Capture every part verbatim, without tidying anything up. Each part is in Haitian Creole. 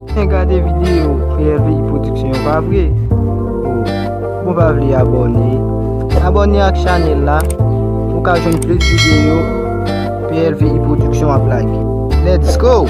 Byen gade videyo P L V I Production yo, pa vre? Oh, bon, pa vle abòne. Abòne ak chanèl la pou w ka jwenn plis videyo P L V I Production ap lage. Let's go!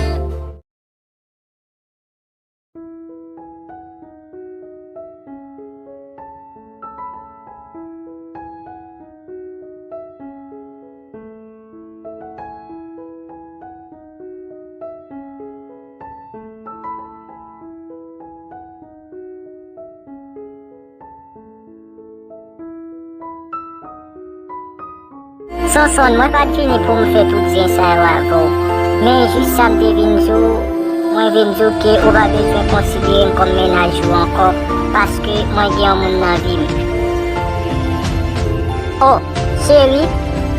Sonsonn, mwen pa t vini pou m fè tout zen sa yo avè w. Men jis sa m te vin di w, mwen vin di w ke ou pa bezwen konsidere m kòm mennaj ou ankò, paske mwen gen yon moun nan vi m. Oh, cheri,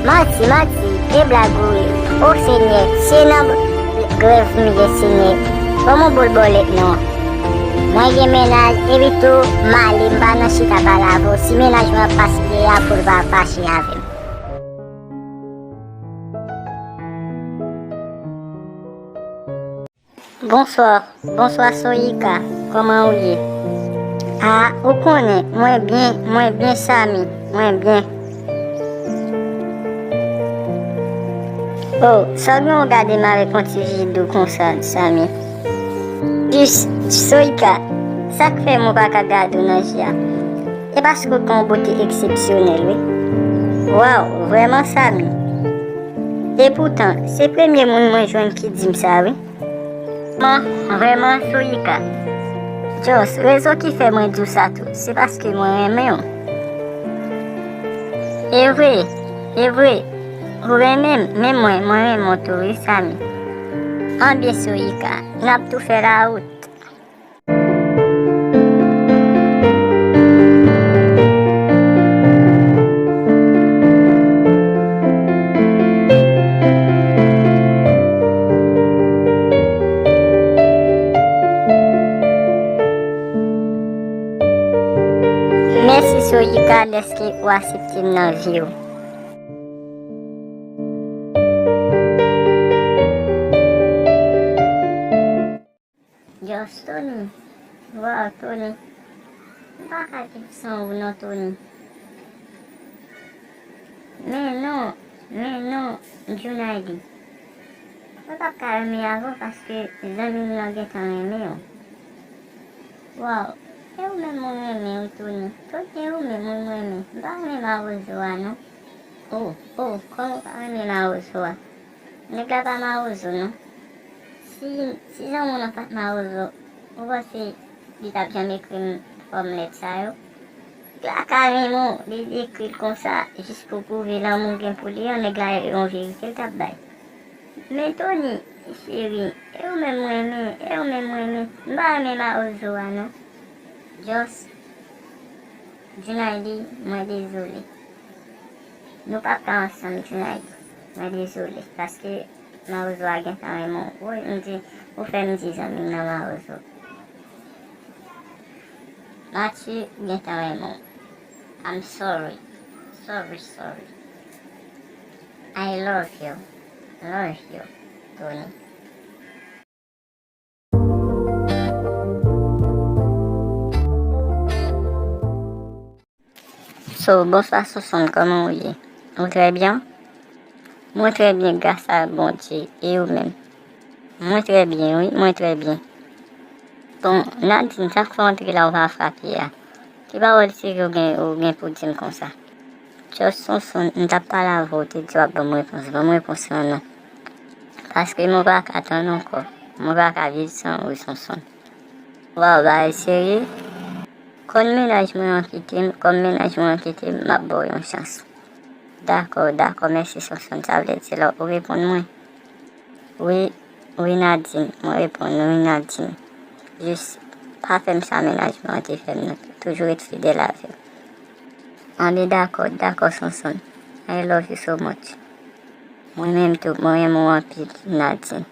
manti, manti, e blag ou ye. O Senyè, se nan grèv m ye, Senyè. Ban m yon bòl bòlèt non. Mwen gen mennaj, epi tou, m ale, m pa nan chita pale avè w. Si mennaj mwen ap fache a, pou l pa fache avè m. Bonswa, bonswa Soyika, kòman ou ye? A, ou konnen, mwen byen, mwen byen Sami, mwen byen. Oh, sa w gen w gade m avèk yon ti vi dou konsa, Sami? Jis, Soyika, sa k fè mwen pa ka gade w nan je a? E paske w gen yon bote eksepsyonèl, wi. Waw, vrèman Sami. Epoutan, se premye moun mwen jwenn ki di m sa, wi. Mwen, vrèman, Soyika. Just, rezon ki fè mwen di w sa tou, se paske mwen renmen w. E vre, e vre. Ou renmen m, men mwen, mwen renmen w tou, wi, Sami. Anben, Soyika, n ap tou fè lawout. Mèsi Soyika dèske ou aksepte m nan vi w. Just Tony. Waw, Tony. M pa ka viv san ou non, Tony. Men non, men non, Junaidi. Mwen p ap ka renmen avè w paske zanmi m nan gentan renmen w. Waw, e ou menm mwen renmen wi, Tony. Tony, e ou menm mwen renmen. M pa renmen mawozo a non. Oh, oh, kòman w pa renmen mawozo a? Nèg la pa mawozo non. Si, si zanmi w lan pa t mawozo, ou panse li t ap janm ekri m fòm lèt sa yo? Nèg la ka renmen w, li ekri l konsa, jis pou pwouve lanmou w gen pou li an, nèg la yon verite l t ap bay. Men Tony, cheri, e ou menm mwen renmen, e ou menm mwen renmen, m pa renmen mawozo a non. Just, Junaidi, mwen dezole. Nou p ap ka ansanm, Junaidi. Mwen dezole, paske mawozo a gentan renmen w. Wi, m di, ou fè m di zanmi m nan mawozo. Mathieu gentan renmen w. I'm sorry. Sorry, sorry. I love you. Love you, Tony. So, bonswa Sonsonn, kòman ou ye? Ou trè byen? Mwen trè byen, gras a Bondye. E ou menm? Mwen trè byen, wi, mwen trè byen. Bon, Nadine, sa k fè w antre la ou pa frape a? Ki pawòl serye ou gen, ou gen pou di m konsa? Just Sonsonn, m t ap pale avè w, ou te di w ap ban m repons. Ban m repons lan non. Paske mwen pa ka tann ankò. Mwen pa ka viv san ou, Sonsonn. Waw, bagay serye. Kòm mennaj mwen an kite m, kòm mennaj mwen an kite m, m ap ba w yon chans. Dakò, dakò, mèsi Sonsonn. Sa vle di lè ou reponn mwen. Wi, wi Nadine, mwen reponn ou, wi Nadine. Jis pa fè m sa mennaj mwen an te fè m nan. Toujou ret fidèl avè m. Anben dakò, dakò Sonsonn. I love you so much. Mwen menm tou, mwen renmen w anpil, Nadine.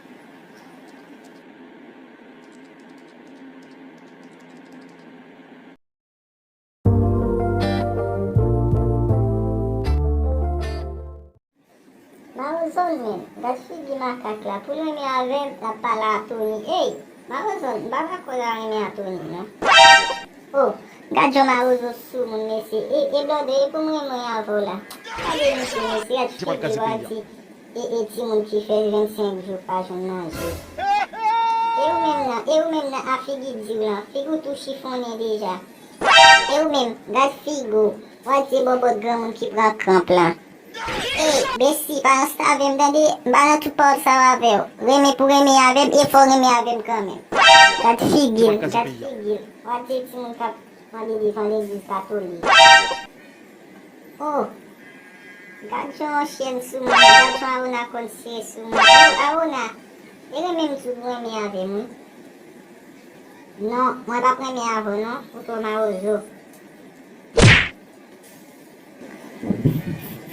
Mawozo l menm, gad figi makak la, pou l renmen avè m, l ap pale a Tony, ey! Mawozo, m pa dakò la renmen a Tony, non. Oh, gad jan Mawozo sou moun, mesye. E, e blòdè, e pou m renmen avè w la. Gade misye, mesye, gad figi w a di. E, e timoun ki fè vennsenk jou pa jwenn manje. E ou menm nan, e ou menm nan, a figi di w lan, figi w tou chifonnen deja. E ou menm, gad figi w, w a di bòbòt granmoun ki pran kranp lan. Ey, besti, pa anstave m, tande? M pa nan tout pawòl sa yo avè w. Renmen pou renmen avè m, e fò w renmen avè m kanmenm. Gad figi l, gad figi l. W ap di timoun k ap mande devan legliz katolik. Oh, gad jan yon chèn sou moun, gad jan Arona konn sere sou moun. Oh, Arona, e renmen m tou pou renmen avè m, wi. Non, mwen p ap renmen avè w, non, ou twò mawozo.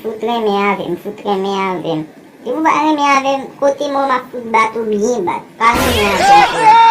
Fout renmen avè m, fout renmen avè m. Depi w pa renmen avè m, kote mò m ap fout bat ou byen bat. Pa renmen avè m, frè.